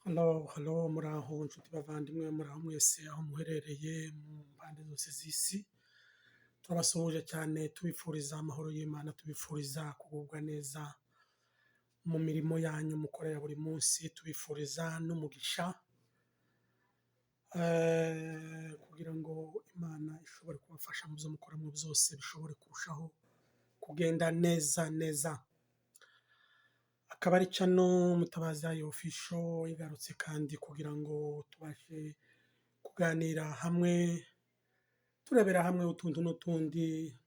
Hello, hello, muraho nshuti bavandimwe, muraho mwese aho muherereye mu mpande zose z'isi, turabasuhuje cyane tubifuriza amahoro y'Imana, tubifuriza kugubwa neza mu mirimo yanyu mukora ya buri munsi, tubifuriza n'umugisha kugira ngo Imana ishobore kubafasha mu byo mukoramo byose bishobore kurushaho kugenda neza neza. Akaba ari channel Mutabazi Official igarutse kandi kugira ngo tubashe kuganira hamwe, turebera hamwe utuntu n'utundi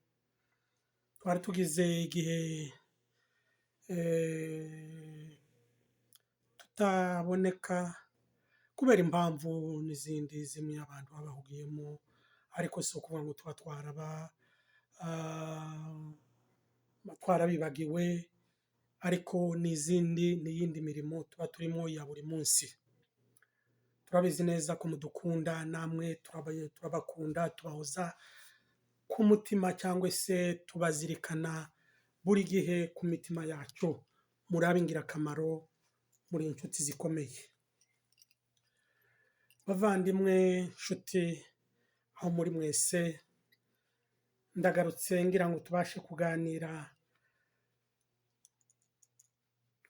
twari tugize igihe tutaboneka kubera impamvu n'izindi zimwe abantu baba bahugiyemo, ariko si ukuvuga ngo tuba twarabibagiwe, ariko n'izindi n'iyindi mirimo tuba turimo ya buri munsi. Turabizi neza ko mudukunda, namwe turabakunda, tubahoza ku mutima cyangwa se tubazirikana buri gihe ku mitima yacu. Muri ab'ingirakamaro, muri inshuti zikomeye. Bavandimwe, nshuti, aho muri mwese, ndagarutse ngira ngo tubashe kuganira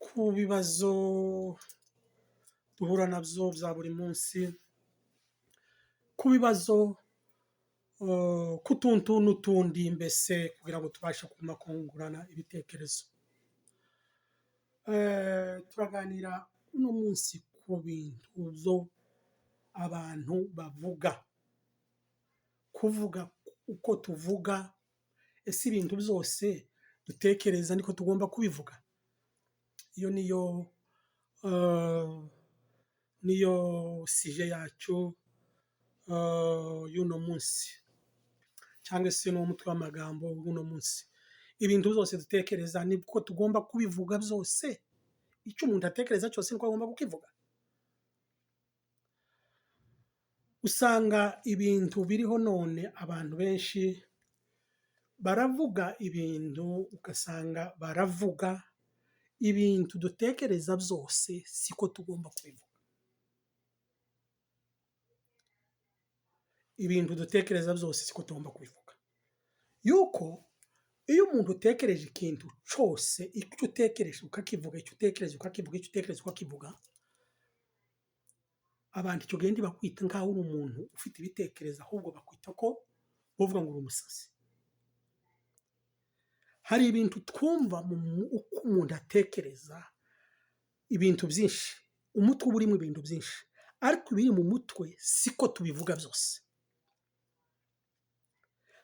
ku bibazo duhura nabyo bya buri munsi, ku bibazo, ku tuntu n'utundi, mbese kugira ngo tubashe kuguma kungurana ibitekerezo. Turaganira uno munsi ku bintu byo abantu bavuga, kuvuga uko tuvuga, ese ibintu byose dutekereza niko tugomba kubivuga? Iyo niyo sujet yacu y'uno munsi, cyangwa se n'umutwe w'amagambo w'uno munsi. Ibintu byose dutekereza niko tugomba kubivuga byose? Icyo umuntu atekereza cyose niko agomba kukivuga? Usanga ibintu biriho none abantu benshi baravuga ibintu, ugasanga baravuga ibintu dutekereza byose siko tugomba kubivuga. Ibintu dutekereza byose siko tugomba kubivuga. Yuko iyo umuntu utekereje ikintu cyose, icyo utekereje ukakivuga, icyo utekereje ukakivuga, icyo utekereje ukakivuga, abantu icyo gihe ntibakwita nk'aho uri umuntu ufite ibitekerezo, ahubwo bakwita ko bavuga ngo uri umusazi. Hari ibintu twumva uko umuntu atekereza, ibintu byinshi, umutwe uba urimo ibintu byinshi, ariko ibiri mu mutwe siko tubivuga byose.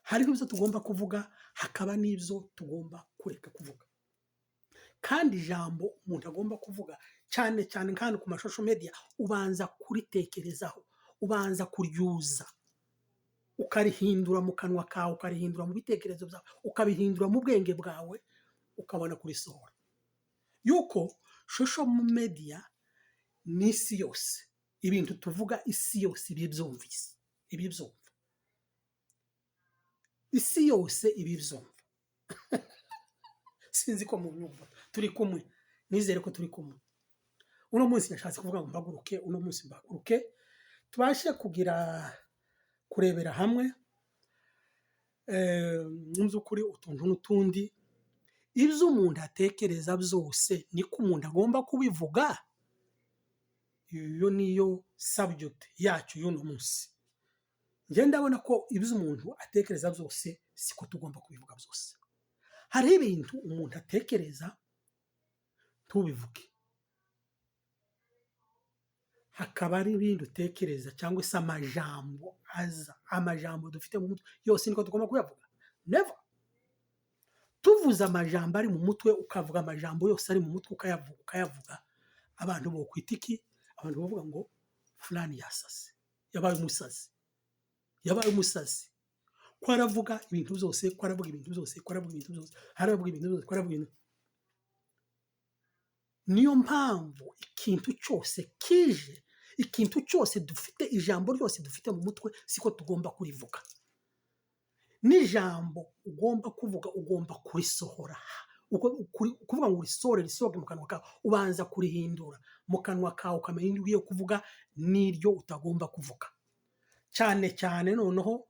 Hariho ibyo tugomba kuvuga, hakaba n'ibyo tugomba kureka kuvuga. Kandi ijambo umuntu agomba kuvuga cyane cyane nk'ahantu ku mashosho media, ubanza kuritekerezaho, ubanza kuryuza, ukarihindura mu kanwa kawe, ukarihindura mu bitekerezo byawe, ukabihindura mu bwenge bwawe, ukabona kurisohora. Yuko social media ni isi yose, ibintu tuvuga isi yose ibibyumvise, ibibyumva, isi yose ibibyumva. Sinzi ko munyumva, turi kumwe, nizere ko turi kumwe. Uno munsi nashatse kuvuga ngo mpaguruke, uno munsi mbaguruke, tubashe kugira kurebera hamwe mu by'ukuri utuntu n'utundi. Ibyo umuntu atekereza byose niko umuntu agomba kubivuga. Iyo niyo subject yacu y'uno munsi. Njye ndabona ko ibyo umuntu atekereza byose siko tugomba kubivuga byose. Hariho ibintu umuntu atekereza ntubivuge, hakaba hari ibindi utekereza cyangwa se amajambo aza, amajambo dufite mu mutwe yose niko tugomba kuyavuga? Never. Tuvuze amajambo ari mu mutwe, ukavuga amajambo yose ari mu mutwe, ukayavuga, ukayavuga, abantu bokwita iki? Abantu bavuga ngo fulani yasaze, yabaye umusazi, yabaye umusazi, ko aravuga ibintu byose, ko aravuga ibintu byose, ko aravuga ibintu byose, aravuga ibintu byose, ko aravuga ibintu. Niyo mpamvu ikintu cyose kije, ikintu cyose dufite, ijambo ryose dufite mu mutwe siko tugomba kurivuga. N'ijambo ugomba kuvuga ugomba kurisohora. Kuvuga ngo urisore risohoke mu kanwa kawe, ubanza kurihindura mu kanwa kawe, ukamenya iryo ugiye kuvuga n'iryo utagomba kuvuga, cyane cyane noneho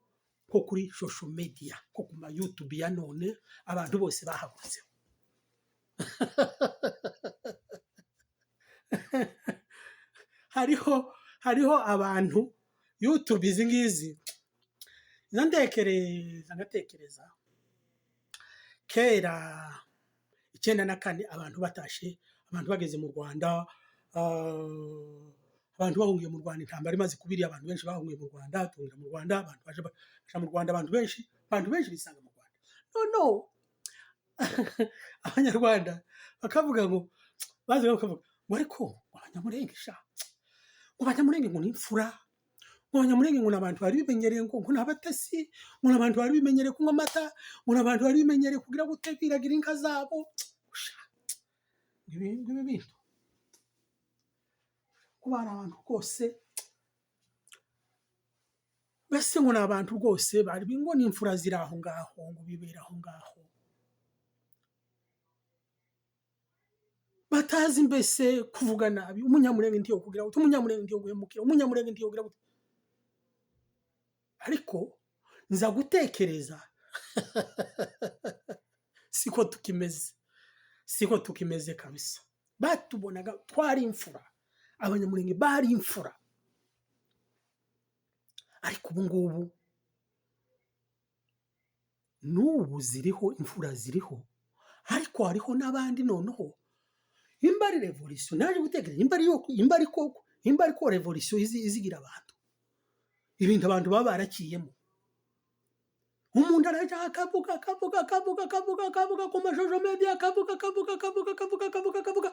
nko kuri social media, nko ku ma YouTube ya none abantu bose bahagurutse. Hariho abantu YouTube izi ngizi ndekereza, ngatekereza kera 94 abantu batashe, abantu bageze mu Rwanda, abantu bahungiye mu Rwanda, intambara imaze kubiri, abantu benshi bahungiye mu Rwanda, tuhungira mu Rwanda, abantu baje baja mu Rwanda, abantu benshi bisanga mu Rwanda. No Abanyarwanda bakavuga ngo, baza bakavuga ngo ariko Abanyamurenge sha, ngo Abanyamurenge ngo ni imfura, ngo Abanyamurenge ngo ni abantu bari bimenyereye, ngo ni abatasi, ngo ni abantu bari bimenyereye kunywa amata, ngo ni abantu bari bimenyereye kugira gute, biragira inka zabo. Sha, ibi bintu kuba ari abantu rwose, mbese ngo ni abantu rwose bari ngo ni imfura ziri aho ngaho, ngo bibera aho ngaho, batazi mbese kuvuga nabi. Umunyamurenge ntiyo kugira gute, Umunyamurenge ntiyo guhemukira, Umunyamurenge ntiyo kugira gute. Ariko nza gutekereza, siko tukimeze, siko tukimeze kabisa. Batubonaga twari imfura, Abanyamurenge bari imfura, ariko ubu ngubu n'ubu ziriho imfura, ziriho, ariko hariho n'abandi. Noneho imba ari revolution, naje gutekereza imba ari ko revolution izigira abantu ibintu abantu baba barakiyemo. Umuntu araja akavuga, akavuga, akavuga, akavuga, akavuga ku ma social media, akavuga, akavuga, akavuga, akavuga, akavuga, akavuga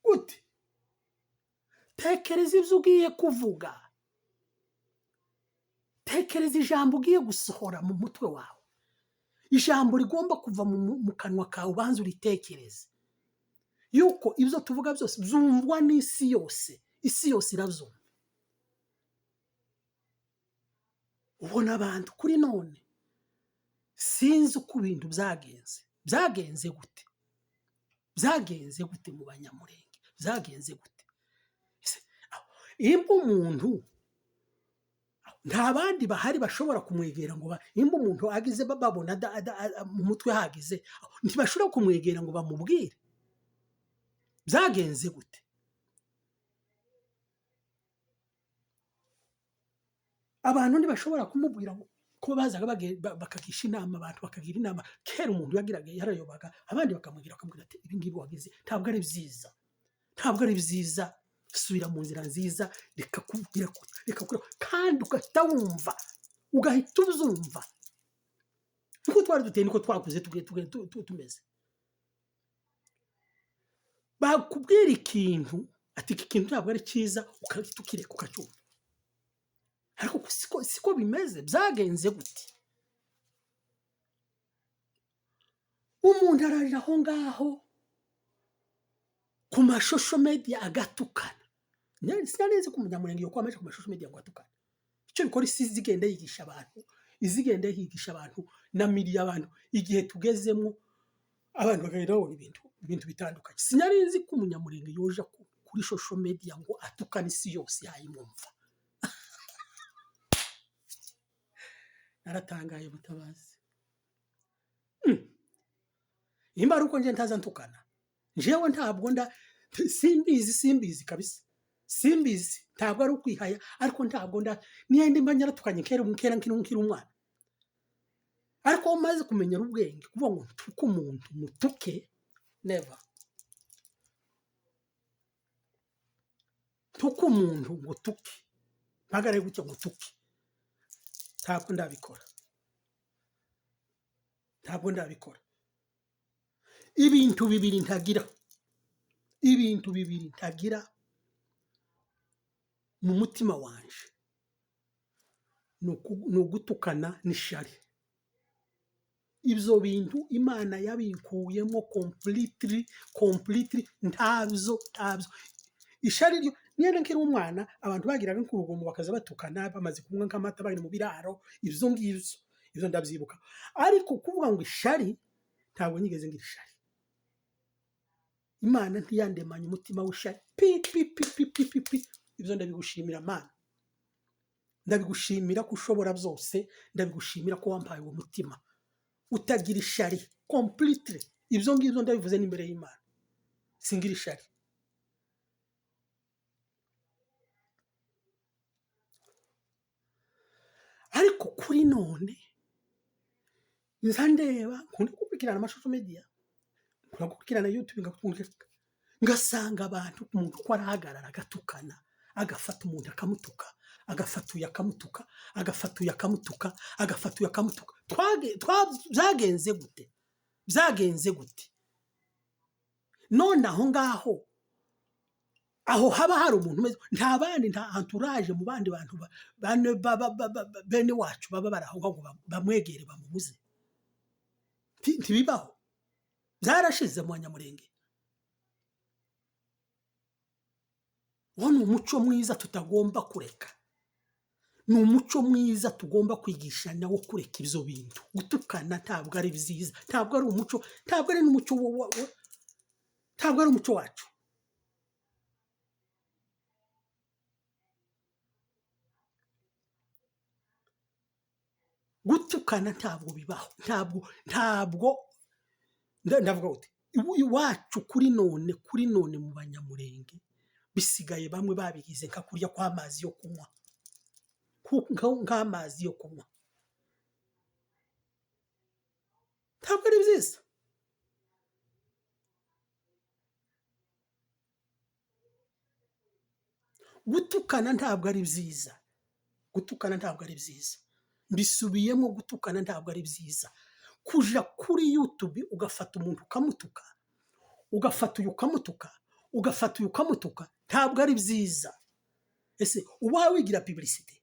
gute. Tekereza ibyo ugiye kuvuga, tekereza ijambo ugiye gusohora mu mutwe wawe, ijambo rigomba kuva mu kanwa kawe, ubanza uritekereze yuko ibyo tuvuga byose byumvwa n'isi yose, isi yose irabyumva. Ubona abantu kuri none, sinzi uko ibintu byagenze, byagenze gute, byagenze gute mu Banyamurenge, byagenze gute? Imba umuntu nta bandi bahari bashobora kumwegera ngo imba umuntu agize babona mu mutwe hagize, ntibashobora kumwegera ngo bamubwire byagenze gute. Abantu ntibashobora kumubwira ngo ko bazaga bakagisha inama, abantu bakagira inama. Kera umuntu yagiraga yarayobaga, abandi bakamubwira, bakamubwira ati ibi ngibi wagize ntabwo ari byiza, ntabwo ari byiza, subira mu nzira nziza, reka kubwira, reka kubwira, kandi ugahita wumva, ugahita uzumva. Niko twari duteye, niko twakuze, tumeze. Bakubwira ikintu ati iki kintu ntabwo ari cyiza, ugahita ukireka ukacyumva. Ariko siko bimeze. Byagenze gute? Umuntu araje aho ngaho ku ma social media agatukana. Sinari nzi ko Umunyamurenge yokwamaje ku ma social media ngo atukane. Icyo bikora, isi izigenda yigisha abantu, izigenda yigisha abantu na miriya abantu, igihe tugezemo abantu bagenda babona ibintu bitandukanye. Sinari nzi ko Umunyamurenge yoja kuri social media ngo atukane, isi yose yayimwumva. Naratangaye Mutabazi. Nimba ari uko nje ntaza ntukana, njewe ntabwo nda, simbizi, simbizi kabisa, simbizi, ntabwo ari ukwihaya, ariko ntabwo nda, niyo ndimba nyaratukanye kera, kera nkiri umwana, ariko umaze kumenyera ubwenge, kuvuga ngo ntuke umuntu mutuke, never. Ntuke umuntu ngo tuke, mpagare gutya ngo tuke, ntabwo ndabikora, ntabwo ndabikora. Ibintu bibiri ntagira, ibintu bibiri ntagira mu mutima wanje ni ugutukana n'ishari. Ibyo bintu Imana yabinkuyemo completely, completely, ntabyo, ntabyo. Ishari ryo niyo nkiri umwana abantu bagiraga nk'urugomo bakaza batukana bamaze kunywa nk'amata bari mu biraro, ibyo ngibyo, ibyo ndabyibuka. Ariko kuvuga ngo ishari Ntabwo nigeze ngira ishari. Imana ntiyandemanye umutima w'ishari pi pi pi pi pi pi pi. Ibyo ndabigushimira Mana, ndabigushimira ko ushobora byose, ndabigushimira ko wampaye uwo mutima utagira ishari completely. Ibyo ngibyo ndabivuze n'imbere y'Imana, singira ishari. Ariko kuri none nza ndeba, nkunda gukurikirana ama social media, nkunda gukurikirana YouTube, ngasanga abantu, umuntu uko arahagarara agatukana, agafata umuntu akamutuka, agafata uyu akamutuka, agafata uyu akamutuka, agafata uyu akamutuka. Byagenze gute? Byagenze gute? None aho ngaho aho haba hari umuntu umeze, nta bandi, nta entourage mu bandi bantu bene wacu baba bari aho ngaho ngo bamwegere bamubuze. Ntibibaho, byarashize mu Banyamurenge. Uwo ni umuco mwiza tutagomba kureka, ni umuco mwiza tugomba kwigishanya wo kureka ibyo bintu. Gutukana ntabwo ari byiza, ntabwo ari umuco, ntabwo ari n'umuco ntabwo ari umuco wacu. Gutukana ntabwo bibaho, ntabwo, ntabwo, ndavuga gute? Iwacu kuri none, kuri none mu Banyamurenge bisigaye bamwe babigize nka kurya kw'amazi yo kunywa, nk'amazi yo kunywa. Ntabwo ari byiza. Gutukana ntabwo ari byiza, gutukana ntabwo ari byiza. Mbisubiyemo, gutukana ntabwo ari byiza. Kuja kuri YouTube ugafata umuntu ukamutuka, ugafata uyu ukamutuka, ugafata uyu ukamutuka, ntabwo ari byiza. Ese uba wigira publicité?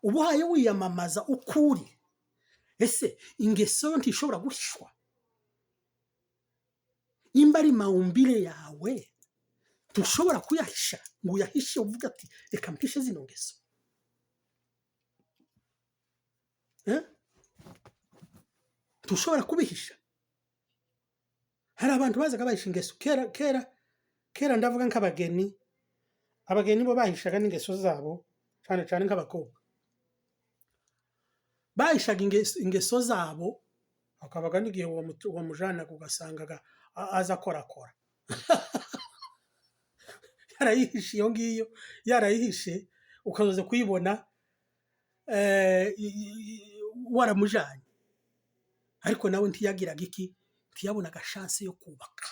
Uba uhaye wiyamamaza ukuri? Ese ingeso yo ntishobora guhishwa? Nimba ari maumbile yawe ntushobora kuyahisha ngo uyahishe uvuga ati reka mpishe zino ngeso. Ntushobora kubihisha. Hari abantu bazaga bahisha ingeso kera, kera, kera, ndavuga nk'abageni. Abageni bo bahishaga n'ingeso zabo, cyane cyane nk'abakobwa bahishaga ingeso zabo, hakabaga n'igihe wamujanaga ugasangaga aza akorakora yarayihishe iyo ngiyo, yarayihishe ukazoza kuyibona waramujanye. Ariko nawe ntiyagiraga iki, ntiyabonaga chance yo kubaka.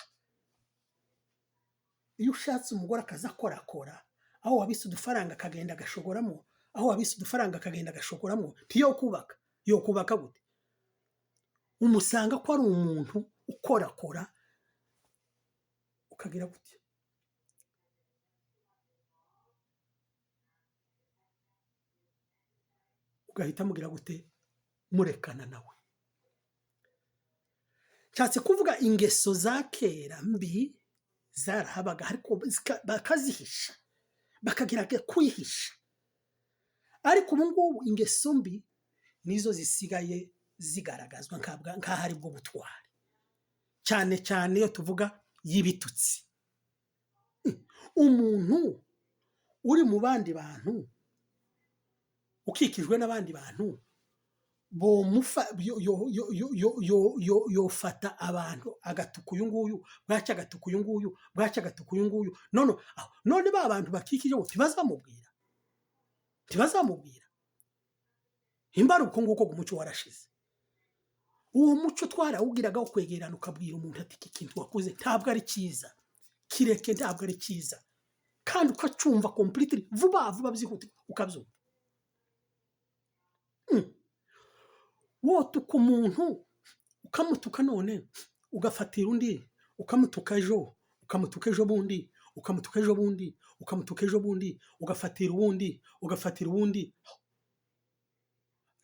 Iyo ushatse umugore akaza akorakora, aho wabise udufaranga akagenda agashogoramo, aho wabise udufaranga akagenda agashogoramo, ntiyo kubaka. Yo kubaka gute? Umusanga ko ari umuntu ukorakora, ukagira gute? Ugahita mugira gute? Murekana nawe. Nshatse kuvuga ingeso za kera mbi zarahabaga, ariko bakazihisha, bakagira kwihisha. Ariko ubu ngubu ingeso mbi nizo zisigaye zigaragazwa nk'aho ari bwo butwari, cyane cyane iyo tuvuga y'ibitutsi. Umuntu uri mu bandi bantu, ukikijwe n'abandi bantu, yofata abantu agatuka uyu nguyu, bwacya agatuka uyu nguyu, bwacya agatuka uyu nguyu. None ba bantu bakikije bo ntibazamubwira, ntibazamubwira. Imba ari uko nguko umuco warashize. Uwo muco twarawugiraga wo kwegerana, ukabwira umuntu ati iki kintu wakoze ntabwo ari cyiza, kireke, ntabwo ari cyiza, kandi ukacumva completely vuba vuba byihuta ukabyumva. Wotuka umuntu ukamutuka none, ugafatira undi ukamutuka ejo, ukamutuka ejo bundi, ukamutuka ejo bundi, ukamutuka ejo bundi, ugafatira uwundi, ugafatira uwundi.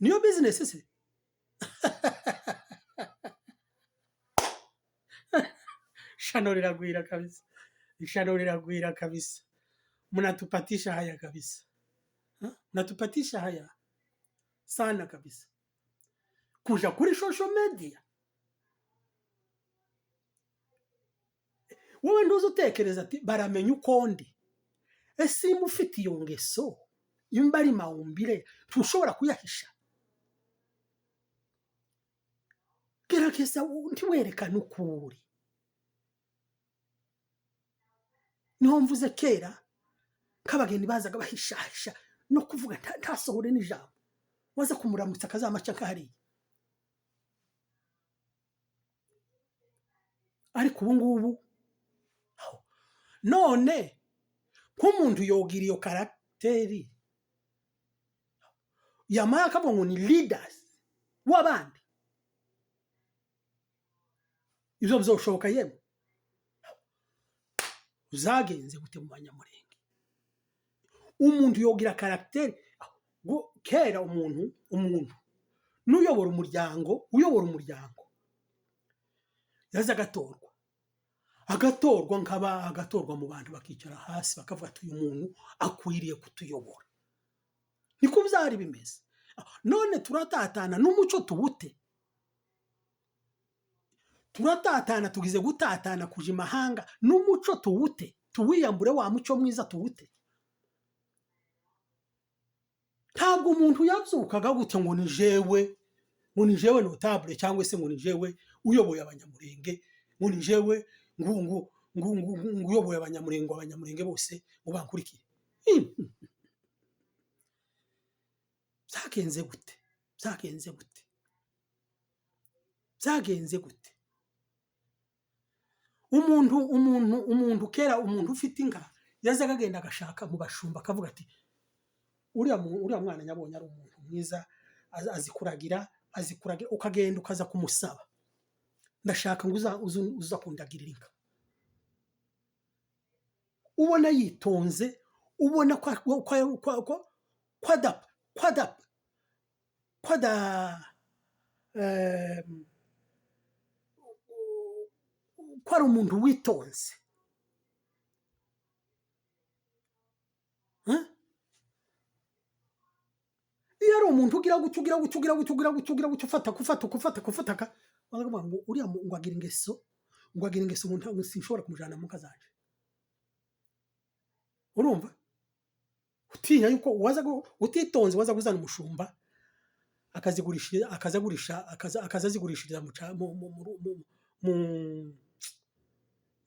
Niyo business se? Ishano riragwira kabisa, ishano riragwira kabisa. Mnatupatisha haya kabisa, mnatupatisha haya sana kabisa. Kuja kuri social media Wowe ntuzi utekereza ati baramenya uko ndi. Ese nimba ufite iyo ngeso, imba ari mawumbire, ntushobora kuyahisha? Gerageza ntiwerekane uko uri. Niho mvuze kera nk'abageni bazaga bahishahisha no kuvuga ntasohore n'ijambo, waza kumuramutsa akazamaca nkahariya. Ariko ubu ngubu none nk'umuntu yogira iyo caractère yamara akavuga ngo ni leaders w'abandi, ibyo bizoshoboka? Yemwe, uzagenze gute mu Banyamurenge? Umuntu yogira caractère kera umuntu n'uyobora umuryango, uyobora umuryango yaza agatorwa, agatorwa nkaba agatorwa mu bantu, bakicara hasi bakavuga ati uyu muntu akwiriye kutuyobora. Niko byari bimeze. None turatatana n'umuco tuwute, turatatana, tugize gutatana kuja imahanga n'umuco tuwute, tuwiyambure wa muco mwiza tuwute. Ntabwo umuntu yabyukaga gutya ngo ni jewe, ngo ni jewe notable, cyangwa se ngo ni jewe uyoboye Abanyamurenge, ngo ni jewe ngo uyoboye Abanyamurenge, ngo Abanyamurenge bose ngo bankurikiye. Byagenze gute? Byagenze gute? Byagenze gute? Umuntu kera, umuntu ufite inka yazaga agenda agashaka mu bashumba, akavuga ati uriya mwana nyabonye ari umuntu mwiza, azi kuragira, azi kuragira. Ukagenda ukaza kumusaba, ndashaka ngo uza kundagirira inka. Ubona yitonze, ubona ko ko ari umuntu witonze. Iyo ari umuntu ugira gutya, ugira gutya, ugira gutya, ugira gutya, ugira gutya, ufata gufata gufata gufata, baravuga ngo uriya ngo agira ingeso, ngo agira ingeso, ngo ntabwo sinshobora kumujyana mu nka zanje. Urumva utinya yuko waza utitonze waza kuzana umushumba akazigurisha, akazagurisha, akazazigurishiriza mu mu mu mu mu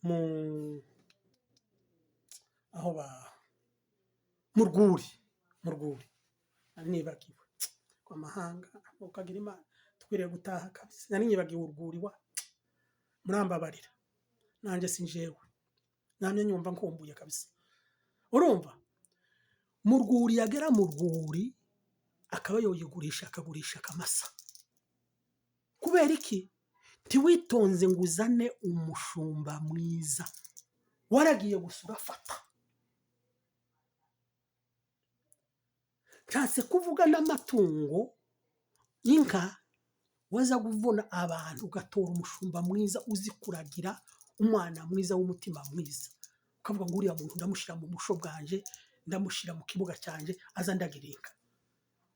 mu aho ba mu rwuri, mu rwuri. Nari nibagiwe kwa mahanga, ukagira Imana tukwiriye gutaha kabisa. Nari nibagiwe urwuri wa murambabarira, nanjye sinjewe namye nyumva nkumbuye kabisa. Urumva mu rwuri, yagera mu rwuri akaba yoyigurisha, akagurisha akamasa. Kubera iki? Ntiwitonze ngo uzane umushumba mwiza, waragiye gusa urafata. Nshatse kuvuga n'amatungo, inka waza kubona abantu ugatora umushumba mwiza uzi kuragira, umwana mwiza w'umutima mwiza, ukavuga ngo uriya muntu ndamushyira mu busho bwanje, ndamushyira mu kibuga cyanjye, aza ndagira inka.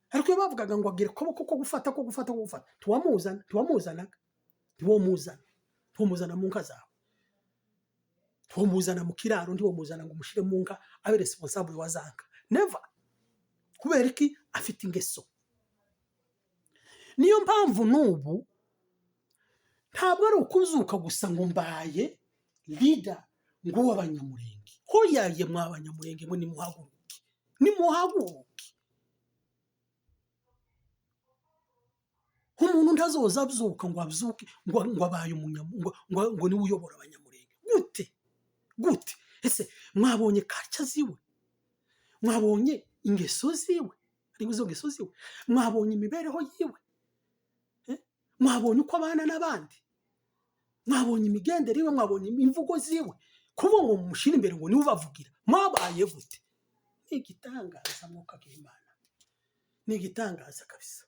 Ariko iyo bavugaga ngo agire ukuboko ko gufata, ko gufata, ko gufata, ntiwamuzana, ntiwamuzanaga, ntiwomuzana, ntiwomuzana mu nka zawe, ntiwomuzana mu kiraro, ntiwomuzana ngo umushyire mu nka abe responsable wa za nka. Never. Kubera iki? Afite ingeso. Niyo mpamvu n'ubu ntabwo ari ukuzuka gusa ngo mbaye leader ngo w'Abanyamurenge. Hoyaye mwa Banyamurenge ngo nimuhaguruke, nimuhaguruke. Umuntu ntazoza abyuka ngo abyuke ngo abaye ngo niwe uyobora Abanyamurenge. Gute? Gute? Ese mwabonye kaca ziwe? Mwabonye ingeso ziwe? Ariko izo ngeso ziwe mwabonye imibereho yiwe? Mwabonye uko abana n'abandi? Mwabonye imigendere yiwe? Mwabonye imvugo ziwe? Kuba ngo mumushyire imbere ngo niwe ubavugira, mwabaye gute? Ni igitangaza mwuka w'Imana, ni igitangaza kabisa,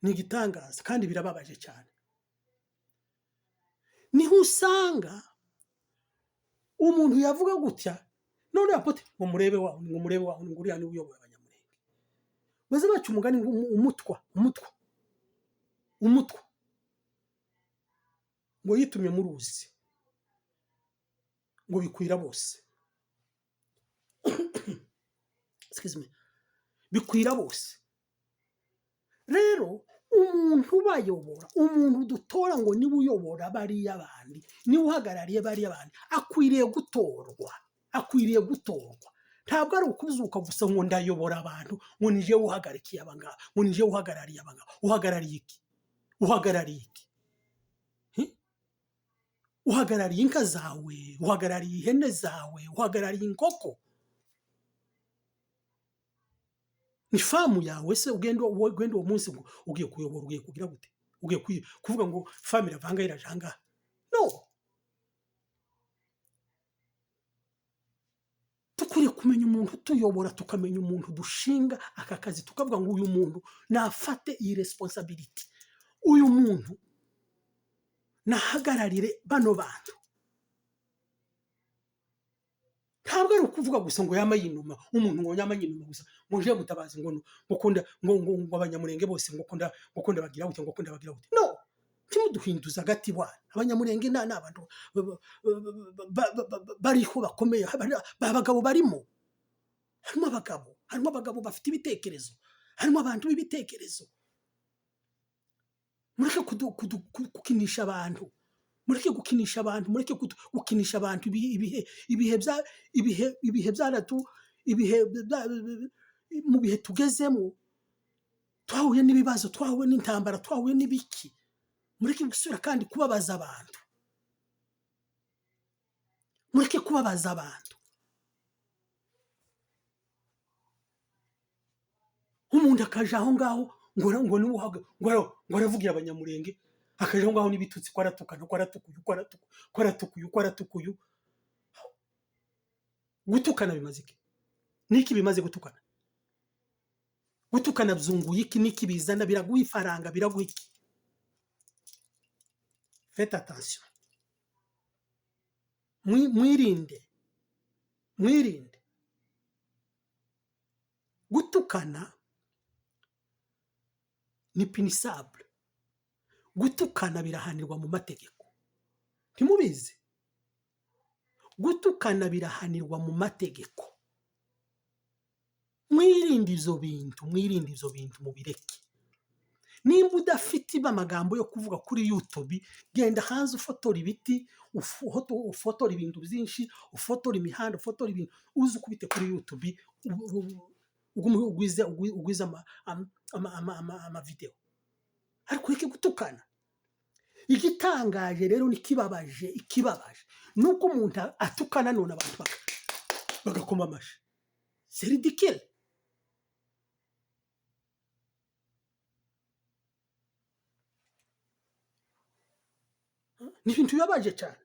ni igitangaza kandi birababaje cyane. Niho usanga umuntu yavuga gutya, none apote ngo murebe wa, ngo murebe wa, ngo uriya niwe uyoboye Abanyamurenge. Baze baca umugani ngo umutwa, umutwa, umutwa ngo yitumye mu ruzi. Ngo bikwira bose. Excuse me. Bikwira bose. Rero umuntu ubayobora, umuntu dutora ngo niwe uyobora bariya bandi, niwe uhagarariye bariya bandi, akwiriye gutorwa, akwiriye gutorwa. Ntabwo ari ukuzuka gusa ngo ndayobora abantu, ngo ni jewe uhagarikiye aba ngaba, ngo ni jewe uhagarariye aba ngaba. Uhagarariye iki? Uhagarariye iki? Uhagarariye inka zawe, uhagarariye ihene zawe, uhagarariye inkoko? Ni farm yawe se? Ugenda uwo munsi ngo ugiye kuyobora, ugiye kugira gute? Ugiye kuvuga ngo farm iravanga, iraja ahangaha? No, dukwiriye kumenya umuntu utuyobora, tukamenya umuntu dushinga aka kazi, tukavuga ngo uyu muntu nafate iyi responsibility, uyu muntu nahagararire bano bantu. Ntabwo ari ukuvuga gusa ngo yama yinuma, umuntu ngo yama yinuma gusa, ngo nje Mutabazi, ngo kunda ngo Abanyamurenge bose, ngo kunda bagira gute, ngo kunda bagira gute. No, ntimuduhinduza agati bwana. Abanyamurenge ni abantu bariho bakomeye, abagabo barimo, harimo abagabo, harimo abagabo bafite ibitekerezo, harimo abantu b'ibitekerezo. Mureke gukinisha abantu, mureke gukinisha abantu, mureke gukinisha abantu. Ibihe bya ibihe byaratu ibihe mu bihe tugezemo, twahuye n'ibibazo, twahuye n'intambara, twahuye n'ibiki. Mureke gusubira kandi kubabaza abantu, mureke kubabaza abantu. Umuntu akaja aho ngaho ngo aravugira Abanyamurenge, akaja aho ngaho n'ibitutsi, ko aratukana, ko aratukuyu, ko aratuku, ko aratukuyu, ko aratukuyu. Gutukana bimaze iki? Niki bimaze gutukana? Gutukana byunguye iki? Niki bizana? Biraguha ifaranga? Biraguha iki? Faites attention. Mwirinde, mwirinde gutukana. Ni punissable gutukana, birahanirwa mu mategeko. Ntimubizi? Gutukana birahanirwa mu mategeko. Mwirinde ibyo bintu, mwirinde ibyo bintu, mubireke. Nimba udafite amagambo yo kuvuga kuri YouTube, genda hanze ufotora ibiti, ufotora ibintu byinshi, ufotora imihanda, ufotora ibintu, uze ukubite kuri YouTube, ugwize amavideo, ariko ureke gutukana. Igitangaje rero n'ikibabaje, ikibabaje ni uko umuntu atukana none abantu bagakoma amashyi. C'est ridicule. Ni ibintu bibabaje cyane.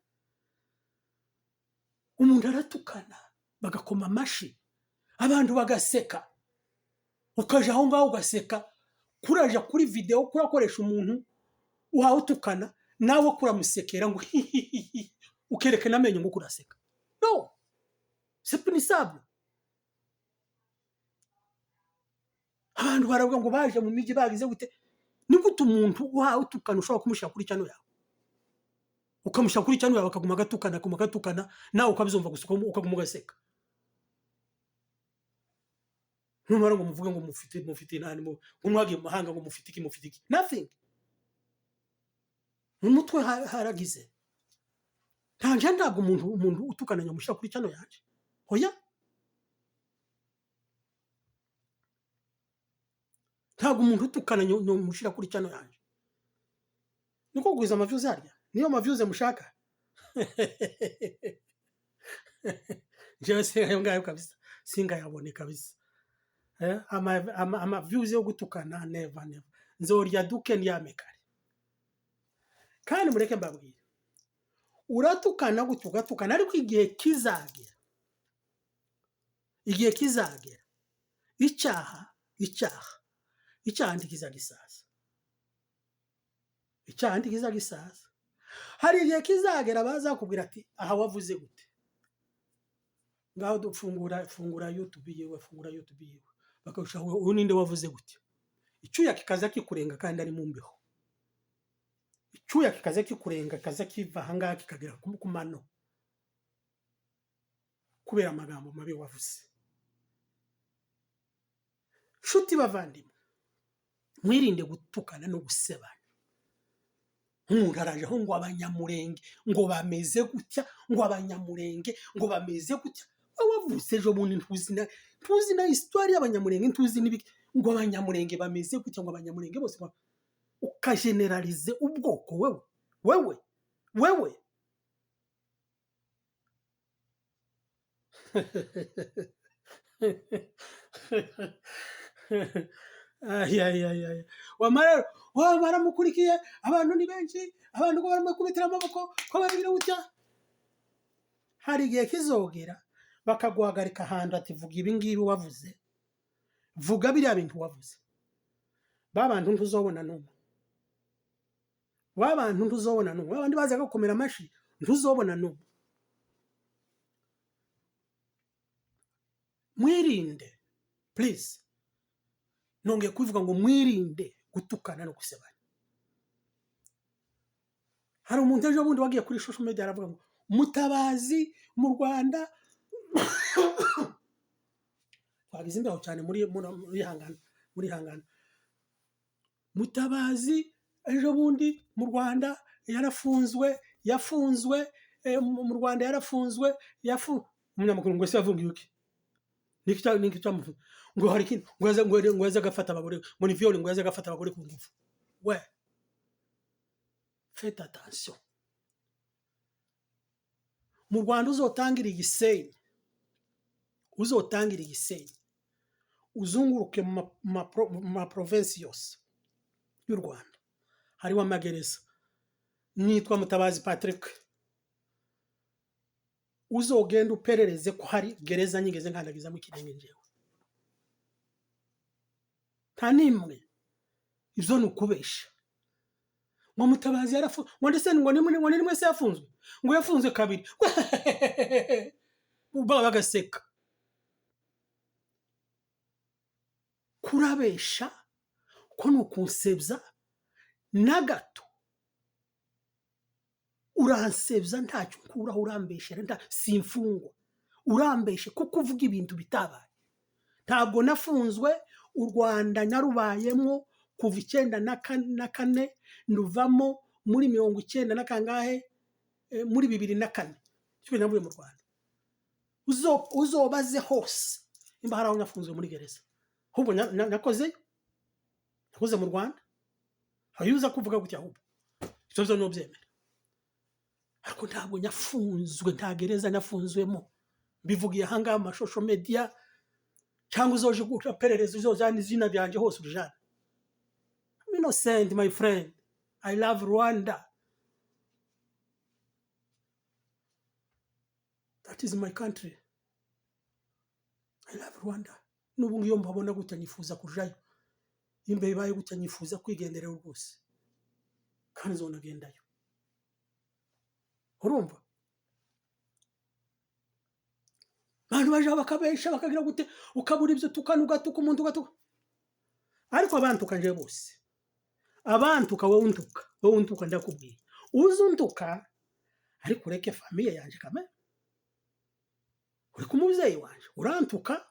Umuntu aratukana, bagakoma amashyi, abantu bagaseka. Ukaja aho ngaho ugaseka, kuraja kuri video kurakoresha umuntu uhawe utukana, nawe kuramusekera ngo hihihihi, ukerekana amenyo ngo kuraseka. No, c'est punissable. Abantu baravuga ngo baje mu mijyi bagize gute. Ni gute umuntu uhawe utukana ushobora kumushyira kuri channel yawe, ukamushyira kuri channel yawe, akaguma agatukana, akaguma agatukana, nawe ukabyumva gusa, ukaguma ugaseka? Numara ngo muvuge ngo mufite inani, ngo mwagiye mu mahanga, ngo mufite iki, mufite iki? Nothing. Mu mutwe haragize ntanje. Ntabwo umuntu utukana nyamushyira kuri channel yanjye, oya. Ntabwo umuntu utukana nyamushyira kuri channel yanjye. Niko kugwiza amaviews harya? Niyo maviews mushaka? Jewe se ayo ngayo kabisa singayabone kabisa. Ama views yo gutukana, never, never. Nzorya duke ndyame kare. Kandi mureke mbabwire, uratukana gutyo, ugatukana, ariko igihe kizagera, igihe kizagera, icyaha ntikizagisaza, icyaha ntikizagisaza. Hari igihe kizagera bazakubwira ati: "Aha wavuze gute? Ngaho dufungura, fungura YouTube yiwe, fungura YouTube yiwe." Bakabishaho: "Uyu ninde wavuze gute?" Icyuya kikaza kikurenga kandi ari mu mbeho, icyuya kikaza kikurenga, kaza kiva ahangaha kikagera ku mano. Kubera amagambo mabi wavuze. Nshuti bavandimwe, mwirinde gutukana no gusebana. Umuntu arajeho ngo Abanyamurenge ngo bameze gutya, ngo Abanyamurenge ngo bameze gutya. Wowe wavutse ejo bundi, ntuzi na histoire y'Abanyamurenge, ntuzi n'ibiki, ngo Abanyamurenge bameze gutya, ngo Abanyamurenge bose ukageneralize ubwoko. Wewe, wewe, wewe, ay, ay, ay, ay. Wamara wa baramukurikiye, abantu ni benshi, abantu ko baramukubitira amaboko, ko baragira gutya. Hari igihe kizogera bakaguhagarika ahantu, ati: "Vuga ibi ngibi wavuze, vuga biriya bintu wavuze." Ba bantu ntuzobona n'umwe, ba bantu ntuzobona n'umwe, ba bandi bazaga gukomera amashi ntuzobona n'umwe. Mwirinde please, nongeye kubivuga ngo mwirinde gutukana no gusebanya. Hari umuntu ejo bundi wagiye kuri social media aravuga ngo Mutabazi mu Rwanda, twagize imbeho cyane muri hangana, muri hangana. Mutabazi ejo bundi mu Rwanda yarafunzwe, yafunzwe mu Rwanda yarafunzwe. Umunyamakuru ngo: "Ese yafungiwe iki? Niki cyamufunze?" Ngo hari ikindi, ngo yaze agafata abagore, ngo ni viol, ngo yaze agafata abagore ku ngufu. We, faites attention. Mu Rwanda uzotangira Igisenyi, uzotangira Igisenyi uzunguruke mu ma province yose y'u Rwanda, hariho amagereza. Nitwa Mutabazi Patrick, uzogenda uperereze ko hari gereza nyigeze nkandagizamo ikirenge njyewe. Nta n'imwe. Ibyo ni ukubesha. Ngo Mutabazi yarafu ngo ndetse ngo ni rimwe se yafunzwe, ngo yafunzwe kabiri, baba bagaseka. Kurabesha ko ni ukunsebya na gato. Uransebya, ntacyo nkuraho, urambeshera, nta simfungwa, urambeshe kuko uvuga ibintu bitabaye. Ntabwo nafunzwe. U Rwanda narubayemo kuva 94, nduvamo muri mirongo icyenda na kangahe, muri 2004 cyo navuye mu Rwanda. Uzobaze hose nimba hari aho nafunzwe muri gereza. Ahubwo nakozeyo, nakoze mu Rwanda. Aho uza kuvuga gutya, ahubwo ibyo byo nubyemera, ariko ntabwo nyafunzwe, nta gereza nafunzwemo. Mbivugiye ahangaha mu ma social media, cyangwa uzoje guperereza, uzojana izina ryanjye hose urijana. I'm innocent, my friend. I love Rwanda, that is my country. I love Rwanda. N'ubu ngiyo mbabona gutya nifuza kujayo. Imbeho ibaye gutya nifuza kwigendera rwose, kandi nzonagendayo. Urumva abantu baje bakabesha, bakagira gute, ukabura ibyo tukana, ugatuka umuntu, ugatuka. Ariko abantuka nje bose, abantuka, wowe untuka, wowe untuka, ndakubwiye, uze untuka ariko ureke famille yanje kame, ureke umubyeyi wanje. Urantuka,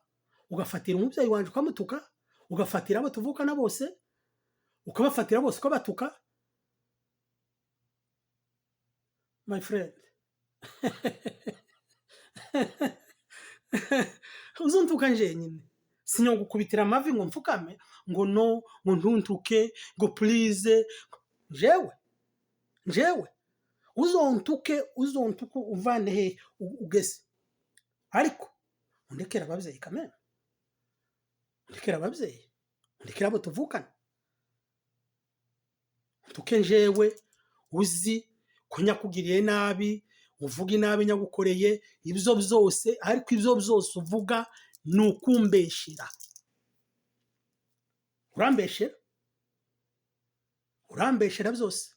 ugafatira umubyeyi wanje ukamutuka, ugafatira abo tuvukana bose, ukabafatira bose ukabatuka. My friend, uzuntuka njenyine, sinyogukubitira amavi ngo mfukame ngo no, ngo ntuntuke, ngo please. Njewe, njewe uzontuke, uzontuke uvane he ugeze, ariko undekere ababyeyi kamena, undekere ababyeyi, undekere abo tuvukana. Untuke njewe uzi ko nyakugiriye nabi, uvuga inabi nyagukoreye, ibyo byose, ariko ibyo byose uvuga ni ukumbeshera. Urambeshera, urambeshera byose.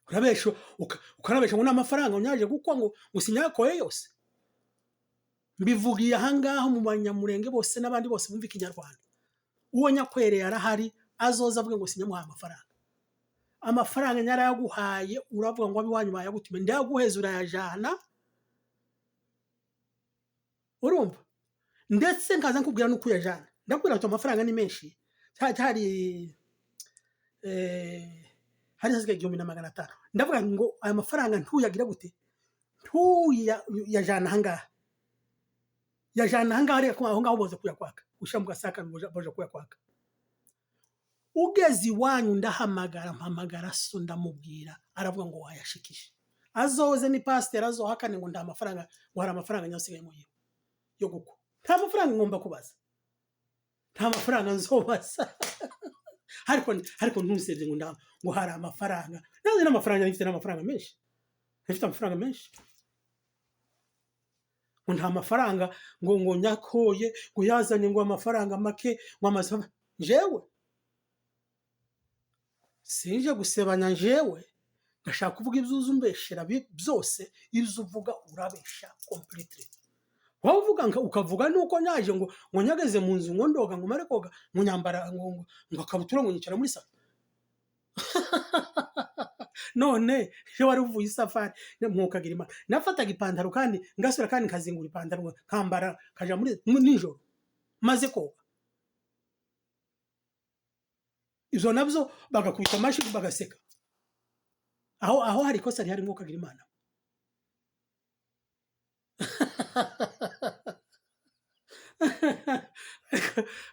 Urabesha, ukanabesha ngo ni amafaranga unyaje gukwa, ngo sinyakoye yose. Mbivugiye ahangaha mu Banyamurenge bose n'abandi bose bumva Ikinyarwanda: uwo nyakwereye arahari, azoza avuge ngo sinyamuhaye amafaranga. Amafaranga nyarayaguhaye, uravuga ngo abiwanyu bayagutume, ndayaguheza, urayajana. Urumva, ndetse nkaza nkubwira n'uko uyajana. Ndakubwira ati amafaranga ni menshi, cyari hari hasigaye 1500. Ndavuga ngo aya mafaranga ntuyagira gute, ntuyajana ahangaha, yajana ahangaha, ariko aho ngaho boza kuyakwaka, ushyira mu gasaka boza kuyakwaka. Ugeze iwanyu ndahamagara, mpamagara so, ndamubwira, aravuga ngo wayashikije. Azoze ni pasiteri azohakane ngo nta mafaranga, ngo hari amafaranga nyasigaye mu yiwe yo gukwa. Nta mafaranga ngomba kubaza, nta mafaranga nzobaza. Ariko ntusebye ngo ngo hari amafaranga. Nanjye n'amafaranga mfite, n'amafaranga menshi mfite, amafaranga menshi. Ngo nta mafaranga, ngo nyakoye, ngo yazanye ngo amafaranga make, ngo amaze. Jewe sinje gusebanya, jewe ndashaka kuvuga ibyo uzi umbeshera byose. Ibyo uvuga urabesha completely. Wowe uvuga ukavuga nuko nyaje ngo nyageze mu nzu, ngo ndoga, ngo mare koga, ngo nyambara ngo akabutura, ngo nyicara muri salon. None iyo wari uvuye isafari, mwukagira Imana, nafataga ipantaro kandi ngasubira kandi nkazingura ipantaro nkambara, nkaja muri nijoro maze koga. Ibyo nabyo bagakubita amashyi bagaseka. Aho hari ikosa rihari, mwukagira Imana?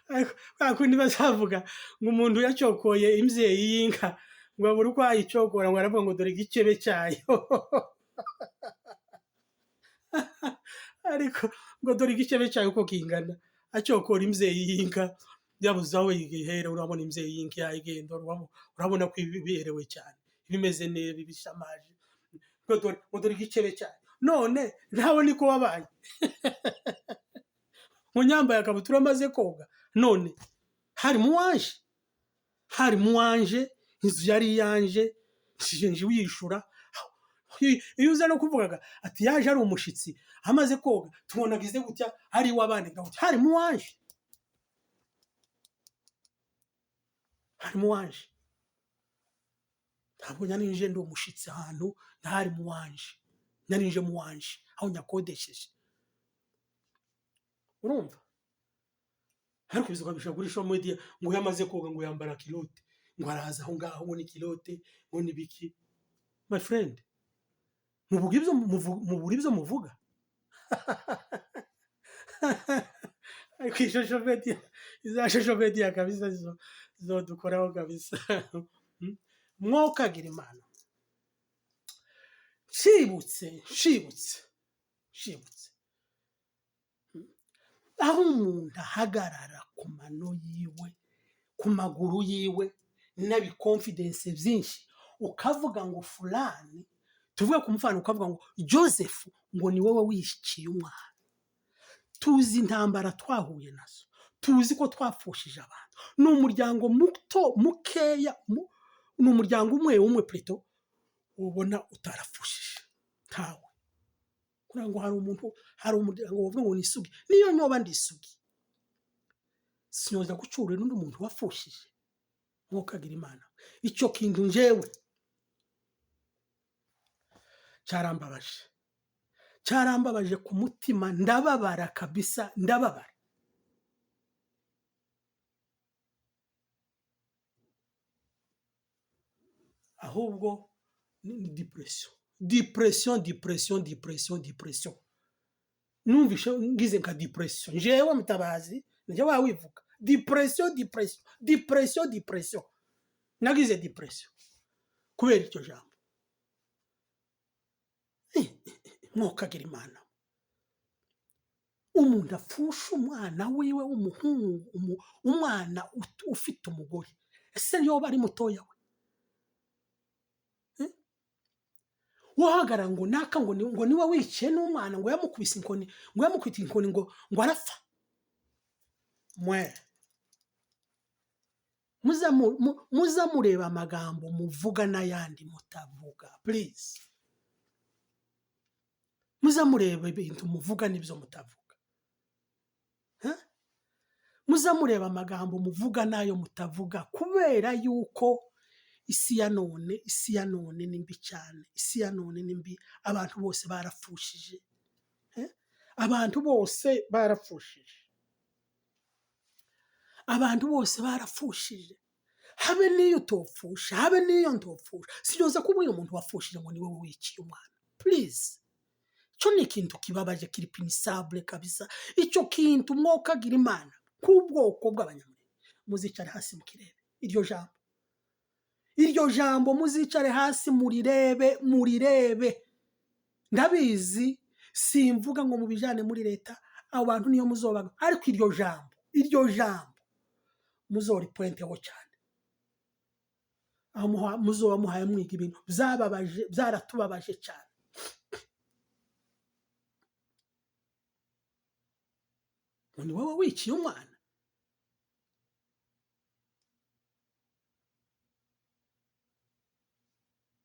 Ariko kwa kundi bazavuga ngo umuntu yacokoye imbyeyi y'inka, ngo abure uko ayicokora, ngo aravuga ngo dore igicebe cyayo. Ariko ngo dore igicebe cyayo uko kingana, acokora imbyeyi y'inka yabuze aho ihera. Urabona imbyeyi y'inka yayigenda, urabona ko iberewe cyane, bimeze neza, ibishamaje, ngo dore igicebe cyayo. None ntawe niko wabaye, ngo nyambaye akabutura amaze koga. None hari muwanje, hari muwanje, inzu yari iyanje, nje uyishura. Iyo uza no kuvugaga ati yaje ari umushitsi, amaze koga tubona agize gutya, ari iw'abandi, gutya, hari muwanje, hari muwanje. Ntabwo nyarinje ndi umushitsi ahantu, ntari muwanje, nyarinje muwanje aho nyakodesheje. Urumva, ariko bizuka bishobora kuri social media ngo yamaze koga, ngo yambara kilote, ngo araza aho ngaho, ngo ni kilote, ngo ni biki. My friend, muvuga ibyo mubura ibyo muvuga. Ariko iyi social media, iza social media kabisa zodukoraho kabisa. Mwokagira Imana. Nshibutse, nshibutse, nshibutse aho umuntu ahagarara ku mano yiwe, ku maguru yiwe, n'abikonfidense byinshi, ukavuga ngo fulani, tuvuge ku mufano, ukavuga ngo Joseph, ngo ni wowe wishikiye umwana. Tuzi intambara twahuye nazo, tuzi ko twapfushije abantu. Ni umuryango muto mukeya, ni umuryango umwe umwe plutôt ubona utarapfushije ntawe. Kugira ngo hari umuntu, hari umuryango wavuga ngo ni isugi. Niyo nyoba ndi isugi, sinoza gucurira undi muntu wapfushije. Mwokagira Imana. Icyo kintu njewe cyarambabaje, cyarambabaje ku mutima, ndababara kabisa, ndababara. Ahubwo ni depression, depression, depression, depression, depression. Numvishe ngize nka depression njewe Mutabazi, nje wawivuga depression, depression, depression, depression. Nagize depression kubera iryo jambo. Mwokagira Imana. Umuntu apfusha umwana wiwe w'umuhungu, umwana ufite umugore, ese yoba ari mutoya we? Wahagarara ngo naka, ngo niwe wiciye n'umwana, ngo yamukubise inkoni, ngo yamukubise inkoni, ngo arapfa. Mwe muza mureba amagambo muvuga n'ayandi mutavuga, please. Muza mureba ibintu muvuga n'ibyo mutavuga. Muza mureba amagambo muvuga n'ayo mutavuga, kubera yuko isi ya none, isi ya none ni mbi cyane, isi ya none ni mbi. Abantu bose barapfushije. Abantu bose barapfushije, abantu bose barapfushije. Habe n'iyo utopfusha, habe n'iyo ntopfusha, sinyoza kubwira umuntu wapfushije ngo ni wowe wiciye umwana. Please, icyo ni ikintu kibabaje, kiri punissable kabisa. Icyo kintu mwokagira Imana k'ubwoko bw'Abanyamurenge, muzicare hasi mukirebe iryo jambo, iryo jambo muzicare hasi murirebe, murirebe. Ndabizi, simvuga ngo mubijane muri leta, abo bantu niyo muzobaga, ariko iryo jambo, iryo jambo muzoripointeho cyane. Aho muzoba muhaye mwiga ibintu byababaje, byaratubabaje cyane. Ngo ni wowe wiciye umwana.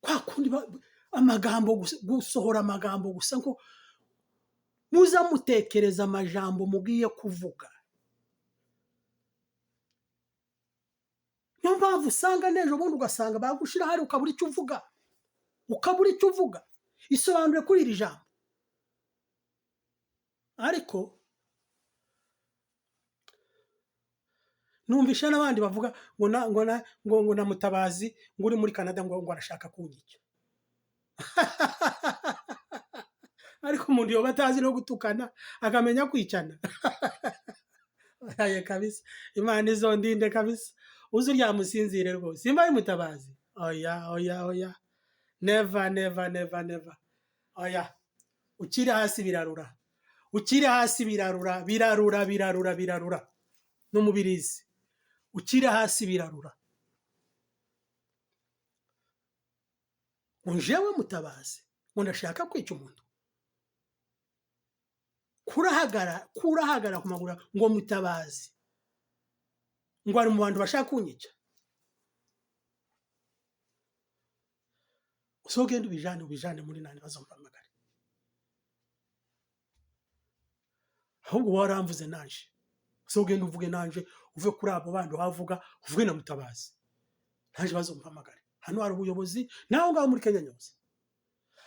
Kwa kundi amagambo gusa, gusohora amagambo gusa, ngo muza mutekereza amajambo mugiye kuvuga. Niyo mpamvu usanga n'ejo bundi ugasanga bagushira hari ukabura icyo uvuga, ukabura icyo uvuga. Isobanure kuri iri jambo. Ariko numvisha n'abandi bavuga ngo na, ngo na, ngo, ngo na Mutabazi ngo uri muri Canada ngo arashaka kunyica. Ariko umuntu yoba atazi no gutukana akamenya kwicana. Aye kabisa, Imana izondinde kabisa. Uzi uryamusinzire rwose. Simba ari Mutabazi. Oya, oya, oya. Never, never, never, never. Oya. Ukiri hasi birarura. Ukiri hasi birarura, birarura, birarura, birarura. N'umubirizi. Ukiri hasi birarura. Ngo njewe Mutabazi, ngo ndashaka kwica umuntu. Kurahagara, kurahagara ku maguru ngo Mutabazi ngo ari mu bantu bashaka kunyica. Uzogenda ubijane, ubijane muri nani bazompamagare. Ahubwo waramvuze nanje. Uzogenda uvuge nanje, uve kuri abo bandi wavuga, uvuge na Mutabazi. Nanje bazompamagare. Hano hari ubuyobozi, naho ngaho muri Kenya nyose.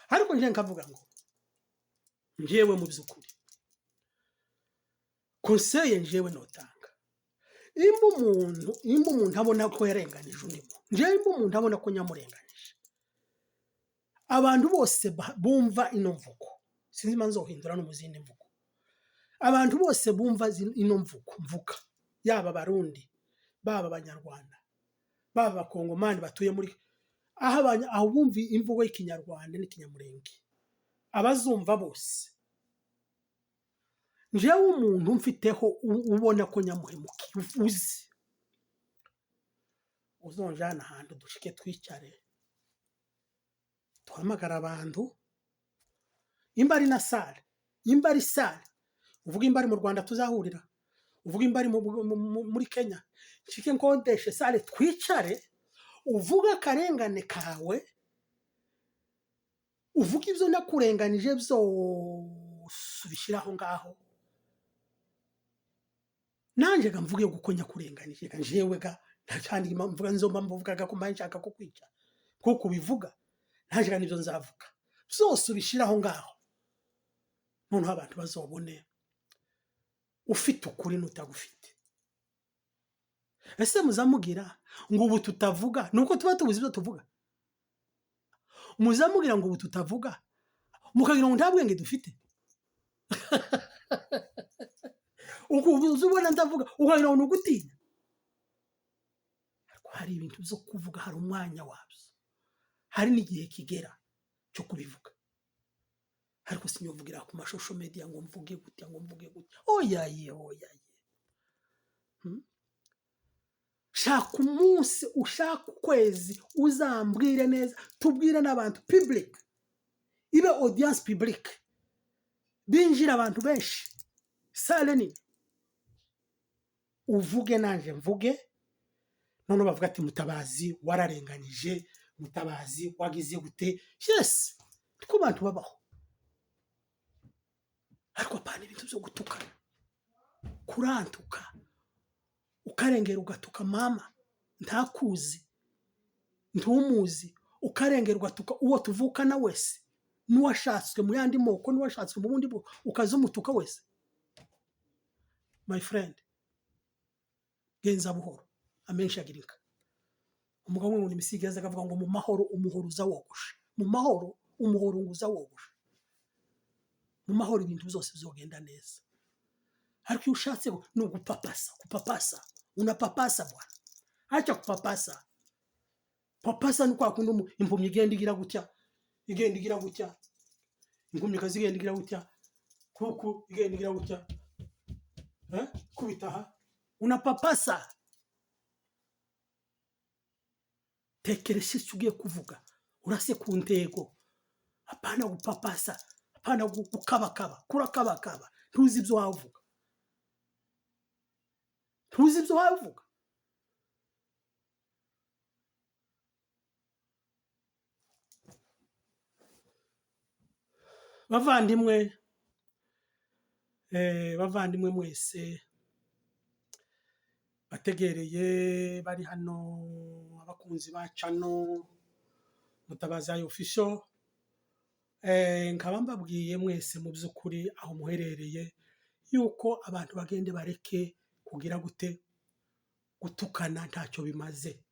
Ariko nje nkavuga ngo njewe mu by'ukuri conseil njewe notanga, imba umuntu abona ko yarenganije undi muntu, njewe imba umuntu abona ko nyamurenganije, abantu bose bumva ino mvugo, sinzi impamvu nzohindura no mu zindi mvugo, abantu bose bumva ino mvugo mvuga, yaba Abarundi, baba Abanyarwanda, baba Abakongomani batuye muri aho, aho bumva imvugo y'Ikinyarwanda n'Ikinyamurenge, abazumva bose, njewe umuntu mfiteho ubona ko nyamuhemukiye uzi, uzonjana ahantu dushike twicare, duhamagara abantu, imba ari na salle, imba ari salle, uvuga imba ari mu Rwanda tuzahurira, uvuga imba ari muri Kenya, nshike nkodeshe salle twicare, uvuga akarengane kawe, uvuga ibyo nakurenganije byose ubishyire aho ngaho, nanje ga mvuge guko nyakurenganije, ga njewe ga nta kandi mvuga nzomba mvugaga ko mba nshaka kukwica, kuko ubivuga nanje ga nibyo nzavuga byose ubishyire aho ngaho, noneho abantu bazobone ufite ukuri n'utagufite. Ese muzamugira ngo ubu tutavuga nuko tuba tubuze ibyo tuvuga? Muzamugira ngo ubu tutavuga mukagira ngo nta bwenge dufite? Ubu ubona ndavuga ukagira ngo ni ugutinya. Ariko hari ibintu byo kuvuga, hari umwanya wabyo, hari n'igihe kigera cyo kubivuga. Ariko sinyovugira ku mashusho media ngo mvuge gutya, ngo mvuge gutya. Oya ye, oya ye. Shaka umunsi, ushaka ukwezi, uzambwire neza, tubwire n'abantu public, ibe audience public, binjira abantu benshi, salle nini, uvuge nanje mvuge, noneho bavuga ati Mutabazi wararenganyije, Mutabazi wagize gute. Yes, niko abantu babaho. Ariko apana ibintu byo gutukana, kurantuka, ukarengera ugatuka mama ntakuzi, ntumuzi, ukarengera ugatuka uwo tuvukana wese. N'uwashatswe mu yandi moko, n'uwashatswe mu bundi bwoko, ukaza umutuka wese. My friend, genza buhoro, amenshi agira inka. Umugabo umwe ngo imisigo yaza akavuga ngo mu mahoro umuhoro uza wogosha, mu mahoro umuhoro ngo uza wogosha, mu mahoro ibintu byose bizogenda neza. Ariko iyo ushatse ni ugupapasa, kupapasa, unapapasa bwana, acha kupapasa. Papasa ni kwa kundi impumyi igenda igira gutya, igenda igira gutya, impumyi ikaza igenda igira gutya, kuku igenda igira gutya, eh? Kubita aha, unapapasa. Tekeresha icyo ugiye kuvuga, urase ku ntego, apana gupapasa, apana gukabakaba, kurakabakaba, ntuzi ibyo wavuga, ntuzi ibyo wavuga. Bavandimwe, bavandimwe mwese bategereye bari hano, abakunzi ba channel Mutabazi Official, nkaba mbabwiye mwese mu by'ukuri aho muherereye yuko abantu bagende bareke kugira gute, gutukana ntacyo bimaze.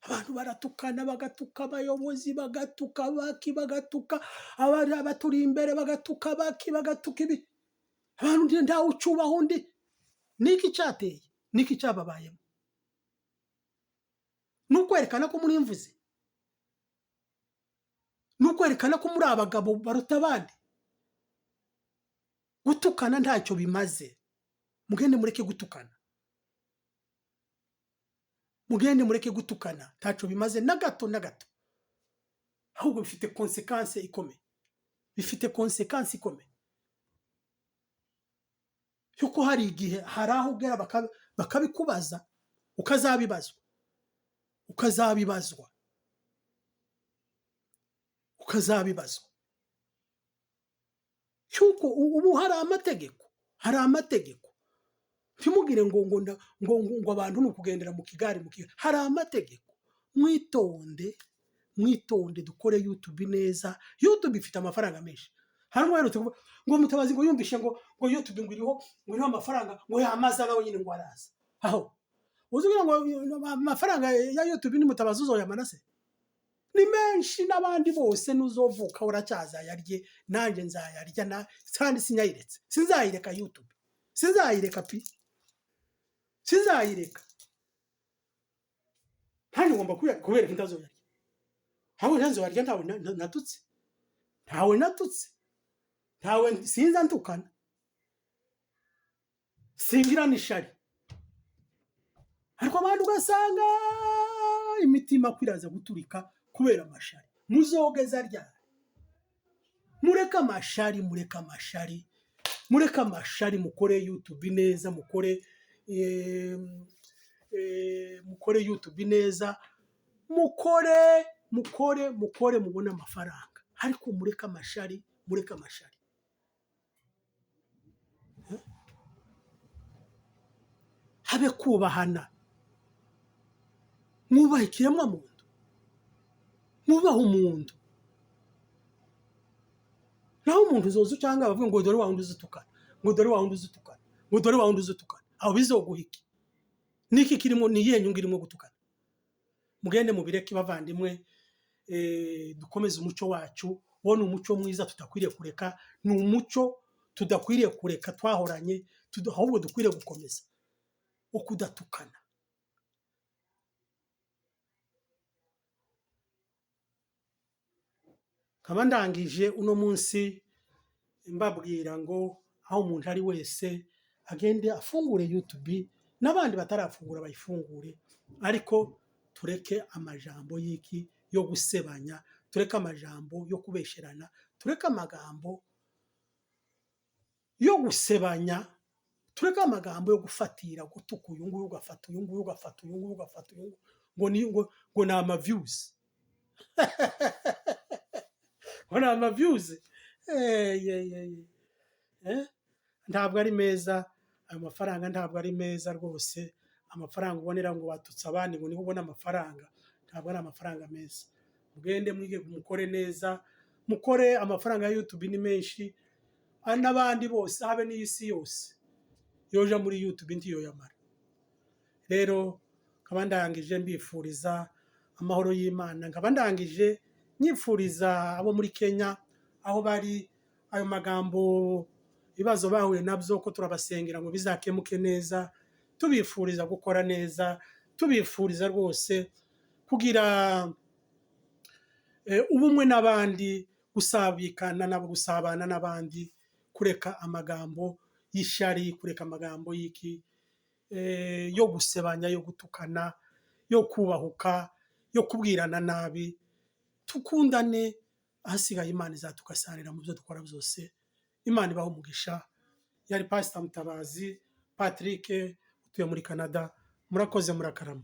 Abantu baratukana, bagatuka abayobozi, bagatuka baki, bagatuka abaturi imbere, bagatuka baki, bagatuka ibi. Abantu ntawe ucubaho undi. Niki cyateye? Niki cyababayemo? Ni ukwerekana ko muri imvuzi, ni ukwerekana ko muri abagabo baruta abandi. Gutukana ntacyo bimaze. Mugende mureke gutukana, mugende mureke gutukana, ntacyo bimaze na gato na gato. Ahubwo bifite konsekanse ikomeye, bifite konsekanse ikomeye yuko hari igihe hari aho ugera bakabikubaza, ukazabibazwa, ukazabibazwa, ukazabibazwa. Cyuko ubu hari amategeko, hari amategeko. Ntimugire ngo ngo ngo ngo abantu ni ukugendera mu kigari, mu kigari. Hari amategeko. Mwitonde, mwitonde, dukore YouTube neza. YouTube ifite amafaranga menshi. Hari umwe ngo Mutabazi ngo yumvishe ngo ngo YouTube ngo iriho, ngo iriho amafaranga, ngo yamaza nawe nyine ngo araza. Aho uzugira ngo amafaranga ya YouTube ni Mutabazi uzoyamana se? Ni menshi, n'abandi bose nuzovuka uracyaza yarye, nanjye nzayarya, na kandi sinyayiretse, sinzayireka YouTube, sinzayireka pi, sinzayireka. Kandi ngomba kubereka intazoyarya. Ntawe ntazoyarya, ntawe natutse, ntawe natutse, ntawe sinza ntukana, singira n'ishari. Ariko abantu ugasanga imitima kwiraza guturika kubera amashari. Muzogeza ryari? Mureke amashari, mureke amashari, mureke amashari, mukore YouTube neza, mukore mukore YouTube neza, mukore, mukore, mukore, mubone amafaranga. Ariko mureke amashari, mureke amashari. Habe kubahana, mwubahe ikiremwamuntu, mwubahe umuntu. Naho umuntu uzoza cyangwa bavuga ngo dore wa wundi uzitukana, ngo dore wa wundi uzitukana, ngo dore wa wundi uzitukana, aho bizoguha iki? Niki kirimo? Ni iyihe nyungu irimo gutukana? Mugende mubireke bavandimwe, dukomeze umuco wacu. Wo ni umuco mwiza tutakwiriye kureka, ni umuco tudakwiriye kureka twahoranye, ahubwo dukwiriye gukomeza wo kudatukana. Nkaba ndangije uno munsi mbabwira ngo aho umuntu ari wese agende afungure YouTube, n'abandi batarafungura bayifungure, ariko tureke amajambo y'iki yo gusebanya, tureke amajambo yo kubesherana, tureke amagambo yo gusebanya, tureke amagambo yo gufatira, gutuka uyu nguyu ugafata uyu nguyu ugafata uyu nguyu ugafata uyu nguyu, ngo ni ngo ngo ni ama views, ngo ni ama views. Ntabwo ari meza ayo mafaranga, ntabwo ari meza rwose. Amafaranga ubonera ngo watutse abandi ngo niho ubona amafaranga, ntabwo ari amafaranga meza. Mugende mwige mukore neza, Mukore, amafaranga ya YouTube ni menshi, n'abandi bose, habe n'isi yose yoja muri YouTube ntiyoyamara. Rero nkaba ndangije mbifuriza amahoro y'Imana, nkaba ndangije nyifuriza abo muri Kenya aho bari ayo magambo, ibibazo bahuye nabyo, ko turabasengera ngo bizakemuke neza. Tubifuriza gukora neza, tubifuriza rwose kugira ubumwe n'abandi, gusabikana nabo, gusabana n'abandi, kureka amagambo y'ishari, kureka amagambo y'iki, yo gusebanya, yo gutukana, yo kubahuka, yo kubwirana nabi. Tukundane, ahasigaye Imana izatugasanira mu byo dukora byose. Imana ibaho umugisha. Yari Pasita Mutabazi Patrick utuye muri Canada. Murakoze, murakarama.